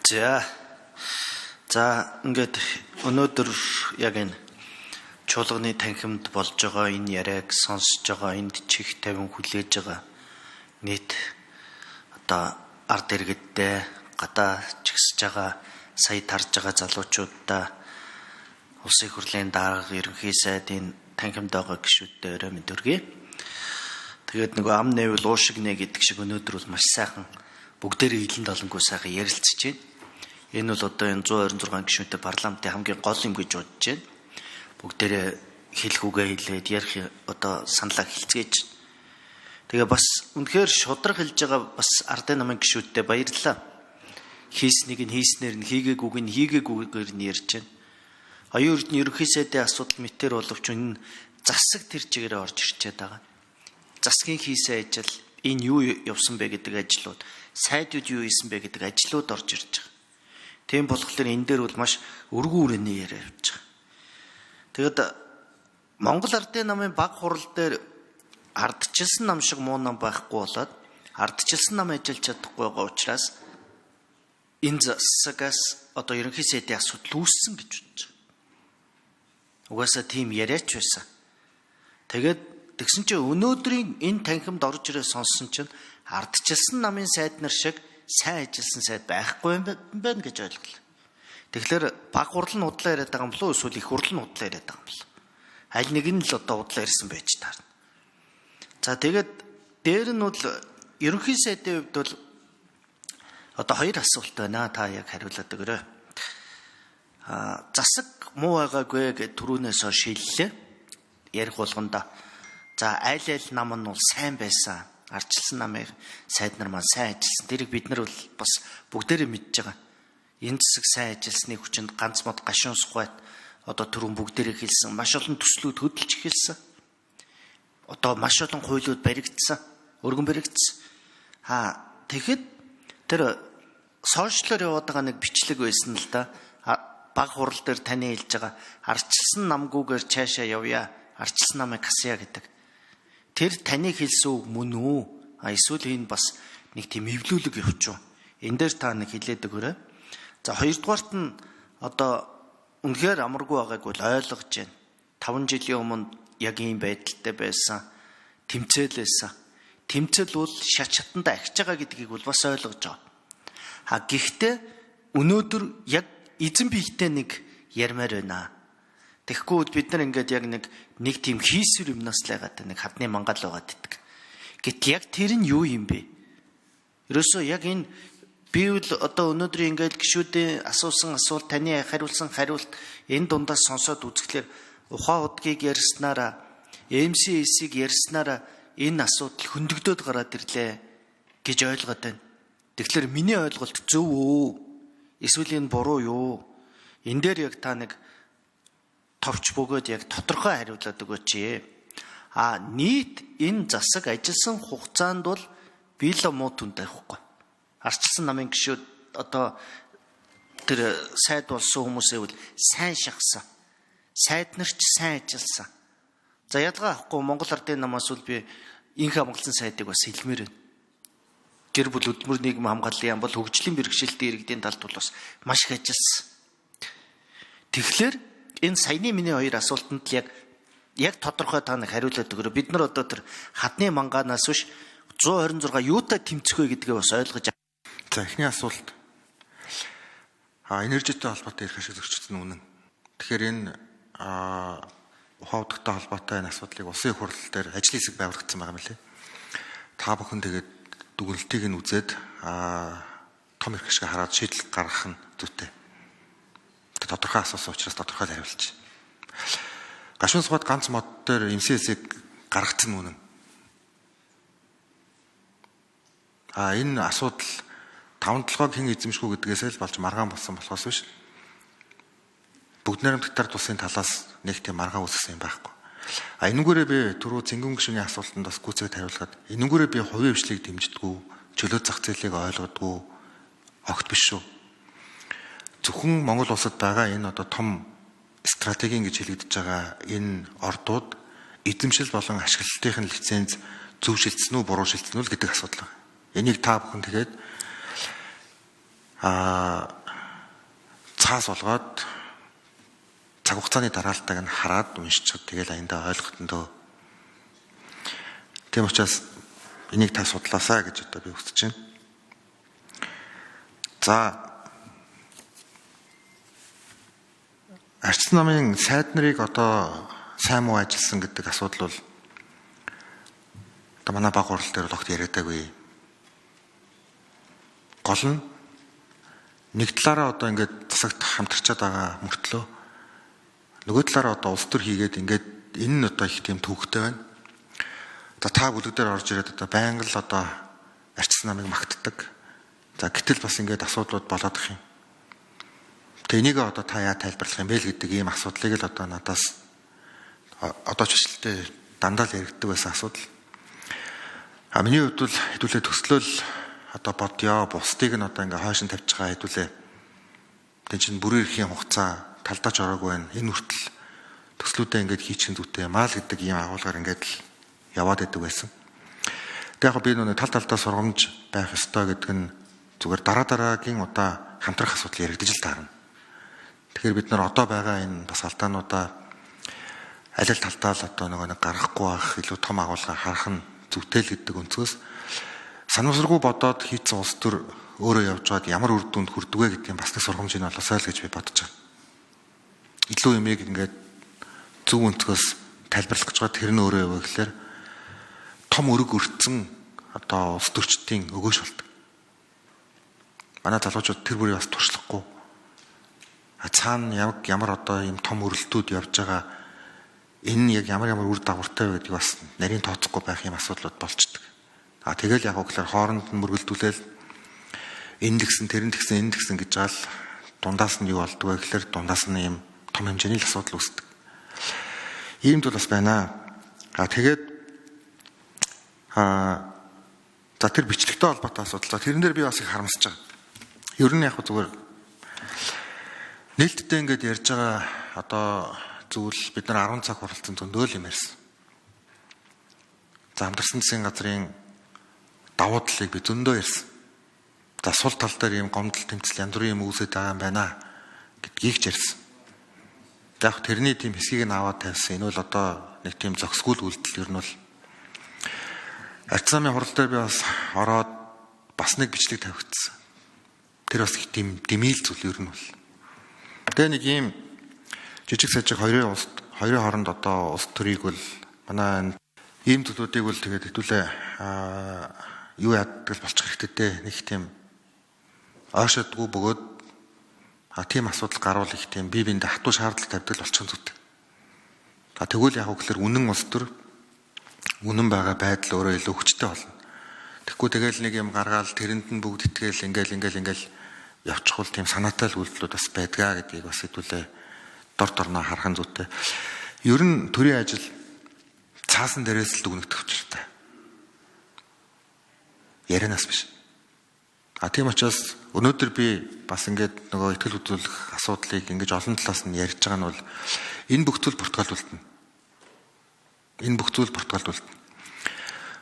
За. За ингээд өнөөдөр яг энэ чуулганы танхимд болж байгаа энэ яриаг сонсож байгаа, энд чих тавин хүлээж байгаа нийт одоо ард иргэдтэй, гадаа чигсэж байгаа, сая тарж байгаа залуучуудаа, улсын хурлын дарга, ерөнхий сайдын танхимд байгаа гишүүдтэй орой мэнд хүргэе. Тэгээд нөгөө ам нээвэл уу шиг нэ гэдэг шиг өнөөдөр бол маш сайхан бүгдээрээ илэн далангүй сайхан ярилцж байна. Энэ бол одоо энэ 126 гишүүнтэй парламентын хамгийн гол юм гэж бодож байна. Бүгдээрээ хэлэх үгээ хэлээд, ярих одоо саналаа хэлцээж. Тэгээ бас үнэхээр шудраг хэлж байгаа бас ардын намын гишүүдтэй баярлалаа. Хийснийг нь хийснээр нь, хийгээгүйг нь хийгээгүйгээр нь ярьж байна. Оюун эрдэнэ ерөнхий сайдын асуудал мэтэр боловч энэ засаг тэр чигээрээ орж ирчээд байгаа. Засгийн хийсэн ажил, энэ юу явсан бэ гэдэг ажлууд, сайдууд юу хийсэн бэ гэдэг ажлууд орж ирж байгаа. Тийм болохоор энэ дээр бол маш өргөн хүрээний яриа явж байгаа. Тэгэд Монгол Ардын намын баг хурал дээр ардчилсан нам шиг муу нам байхгүй болоод, ардчилсан нам ажиллаж чадахгүй байгаа учраас энэ засагаас одоо ерөнхий сайдын асуудал үүссэн гэж бодож байгаа. Угаасаа тийм яриач байсан. Тэгээд тэгсэн чинь өнөөдрийн энэ танхимд орж ирээ сонссон чинь ардчилсан намын сайд нар шиг сайн ажилласан сайд байхгүй юм байна гэж ойлголоо. Тэгэхээр баг хурал нь худлаа яриад байгаа юм болов уу, эсвэл их хурал нь худлаа яриад байгаа юм болов? Аль нэг нь л одоо худлаа ярьсан байж таарна. За, тэгээд дээр нь бол ерөнхий сайдын хувьд бол одоо хоёр асуулт байна. Та яг хариулаад өгөөрэй. Засаг муу байгаагүй гэж түрүүнээс хойш шиллээ. Ярих болгондоо. За, аль аль нам нь бол сайн байсан. Ардчилсан намын сайд нар маань сайн ажилласан. Тэрийг бид нар бол бас бүгдээрээ мэдж байгаа. Энэ засаг сайн ажилласны хүчинд ганц мод гашуун сухайт одоо түрүүн бүгдээрээ хэлсэн. Маш олон төслүүд хөдөлж эхэлсэн. Одоо маш олон хуулиуд баригдсан. Өргөн баригдсан. Тэгэхэд тэр сошиалор яваад байгаа нэг бичлэг байсан л да. Баг хурал дээр таны хэлж байгаа ардчилсан намгүйгээр цаашаа явъя. Ардчилсан намыг гасъя гэдэг. Тэр таны хэлсэн үг мөн үү? А эсвэл энэ бас нэг тийм эвлүүлэг явчих. Энэ дээр та нэг хэлээд өгөөрэй. За, хоёрдугаарт нь одоо үнэхээр амаргүй байгааг бол ойлгож байна. 5 жилийн өмнө яг ийм байдалтай байсан. Тэмцээл байсан. Тэмцэл бол шат шатанда ахиж байгаа гэдгийг бол бас ойлгож байгаа. А гэхдээ өнөөдөр яг эзэн биетэй нэг ярмаар байна. Тэгэхгүй бид нар ингээд яг нэг нэг тийм хийсвэр юмнаас л ягаад нэг хадны мангал байгаад иддэг. Гэт яг тэр нь юу юм бэ? Ерөөсөө яг энэ би бол одоо өнөөдөр ингээд гişүүдийн асуусан асуулт, таны хариулсан хариулт, энэ дундаас сонсоод үзэхлээр ухаан удгийг ярьснараа, MCS-ийг ярьснараа энэ асуудал хөндөгдөөд гараад ирлээ гэж ойлгоод байна. Тэгэхээр миний ойлголт зөв үү? Эсвэл энэ буруу юу? Энэ дээр яг та нэг товч бөгөөд яг тодорхой хариулаад өгөөч. А нийт энэ засаг ажилласан хугацаанд бол би л муу түн тавихгүй. Ардчилсан намын гишүүд одоо тэр сайд болсон хүмүүсээ бол сайн шахсан. Сайд нар ч сайн ажилласан. За, ялгаа авахгүй Монгол Ардын намаас бол би инх хамгаалсан сайдыг бас хэлмээр байна. Гэр бүл, хөдөлмөр, нийгэм хамгааллын яам бол хөгжлийн бэрхшээлтэй иргэдийн талд бол бас маш их ажилласан. Тэгэхээр энэ саяны миний хоёр асуултанд л яг тодорхой та нэг хариулаад өгөөрэй. Бид нар одоо тэр хадны мангаанаас биш 126 юутай тэмцэх вэ гэдгээ бас ойлгож. За, эхний асуулт. Энержитэй холбоотой эрх ашиг зөрчигдсөн үнэн. Тэгэхээр энэ ухаан удагтай холбоотой энэ асуудлыг улсын их хурал дээр ажлын хэсэг байгуулагдсан байгаа юм лээ. Та бүхэн тэгээд дүгнэлтийг нь үзээд том эрх ашиг хараад шийдэл гаргах нь зүйтэй. Тодорхой асуусан учраас тодорхой хариулж. Гашуун сухад ганц мод дээр MCS-ийг гаргацсан үнэн. Энэ асуудал таван толгойг хэн эзэмшгүй гэдгээсээ л болж маргаан болсон болохоос биш. Бүгд найрамдагтар тусын талаас нэг тийм маргаан үүсгэсэн юм байхгүй. Энүүгээрээ би түрүү цэнгэн гишүүний асуултанд бас гүйцэд хариулахад энүүгээрээ би хувийн хвшлийг дэмждэггүй, чөлөө зах зээлийг ойлгодгүй огт биш шүү. Зөвхөн Монгол улсад байгаа энэ одоо том стратегийн гэж хэлэгдэж байгаа энэ ордууд эзэмшил болон ашиглалтын лиценз зөв шилжсэн үү, буруу шилжсэн үү гэдэг асуудал байна. Энийг та бүхэн тэгээд Цаас болгоод цаг хугацааны дараалтайг нь хараад уншчихад тэгэл аяндаа ойлгохтон дөө. Тийм учраас энийг та судлаасаа гэж одоо би хүсэж байна. За, Арчсан намын сайд нарыг одоо сайн муу ажилласан гэдэг асуудал бол одоо манай баг хурал дээр бол огт яриадаагүй. Гол нь нэг талаараа одоо ингээд засагт хамтарчаад байгаа мөртлөө нөгөө талаараа одоо улс төр хийгээд ингээд энэ нь одоо их тийм төвөгтэй байна. За, та бүлэг дээр орж ирээд одоо байнга л одоо Арчсан намыг магтдаг. За, гэтэл бас ингээд асуудлууд болоод их юм. Тэгээ энийг одоо та яа тайлбарлах юм бэ л гэдэг ийм асуудлыг л одоо надаас одоо ч хүчлээ дандаа л яригддаг байсан асуудал. А миний хувьд бол хэдүүлээ төслөөл одоо бодёо, бусдыг нь одоо ингээ хойш нь тавьж байгаа хэдүүлээ. Тэн чинь бүрийн эрхийн хугацаа талдаач ороогүй байна. Энэ хүртэл төслүүдээ ингээд хийчих зүйтэй юм аа л гэдэг ийм агуулгаар ингээд л яваад байдаг байсан. Тэгээ яг би нүг тал талдаа сургамж байх ёстой гэдэг нь зүгээр дараа дараагийн удаа хамтрах асуудал яригдаж л таарна. Тэгэхээр бид нар одоо байгаа энэ бас алдаануудаа аль аль талдаа л одоо нөгөө нэг гаргахгүй байх илүү том агуулгаар харах нь зүйтэй л гэдэг өнцгөөс санамсаргүй бодоод хийцэн улс төр өөрөө явж байгаад ямар үр дүнд хүрдэг вэ гэдгийг бас нэг сургамж нь болоосай л гэж би бодож байгаа. Илүү юмыг ингээд зөв өнцгөөс тайлбарлах гэж байгаа тэр нь өөрөө юу вэ гэхээр том өрөг өртсөн одоо улс төрчдийн өгөөш болдог. Манай залуучууд тэр бүрийг бас туршлахгүй. Цаана яг ямар одоо ийм том өрөлтүүд явж байгаа энэ нь яг ямар ямар үр дагавартай вэ гэдгийг бас нарийн тооцохгүй байх юм асуудлууд болчдөг. А тэгэл яг үгээр хооронд нь мөргөлдүүлээл энэ тэгсэн тэр нь тэгсэн энэ тэгсэн гэж жаал дундаас нь юу болдгоо вэ гэхээр дундаас нь ийм том хэмжээний л асуудал үүсдэг. Ийм зүйл бас байна. А тэгээд за тэр бичлэгтэй холбоотой асуудал. За тэрэн дээр би бас их харамсаж байгаа. Ер нь яг зүгээр нээлттэй ингээд ярьж байгаа одоо зүйл бид нар 10 цаг хуралцсан зөндөө л юм ярьсан. За хамтарсан засгийн газрын давуу талыг би зөндөө ярьсан. За сул тал дээр ийм гомдол тэмцэл янз бүрийн юм үүсэж байгаа юм байна гэдгийг ч ярьсан. Яг тэрний тийм хэсгийг нь аваад тавьсан. Энэ бол одоо нэг тийм зохисгүй үйлдэл ер нь бол Арчсан намын хурал дээр би бас ороод бас нэг бичлэг тавигдсан. Тэр бас их тийм дэмийл зүйл ер нь бол. Тэгээ нэг ийм жижиг сажиг хоёрын улс хоёрын хооронд одоо улс төрийг бол манай ийм зүйлүүдийг бол тэгээд хэдүүлээ юу яадаг л болчих хэрэгтэй дээ. Нэг тийм ойшоодгүй бөгөөд тийм асуудал гарвал их тийм бие биендээ хатуу шаардлага тавьдаг л болчих зүйтэй. А тэгвэл яг үгээр үнэн улс төр үнэн байгаа байдал өөрөө илүү хүчтэй болно. Тэгэхгүй тэгэл нэг юм гаргаал тэрэнд нь бүгд итгээл ингээл ингээл ингээл явчихвал тийм санаатай л үйлдэлүүд бас байдгаа гэдгийг бас хэдүүлээ дор дорноо харах нь зүйтэй. Ер нь төрийн ажил цаасан дээрээс л дүгнэгдэх учиртай. Ярианаас биш. А тийм учраас өнөөдөр би бас ингээд нөгөө ихтгэл үзүүлэх асуудлыг ингэж олон талаас нь ярьж байгаа нь бол энэ бүх зүйл Португалд үлдэнэ. Энэ бүх зүйл Португалд үлдэнэ.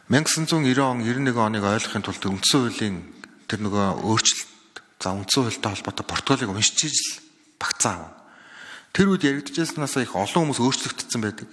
1990 он 91 оныг ойлгохын тулд үндсэн хуулийн тэр нөгөө өөрчлөлт за үндсэн хуультай холбоотой Португалыг уншиж ижил багцаа авна. Тэр үед яригдчихсанаас их олон хүмүүс өөрчлөгдсөн байдаг.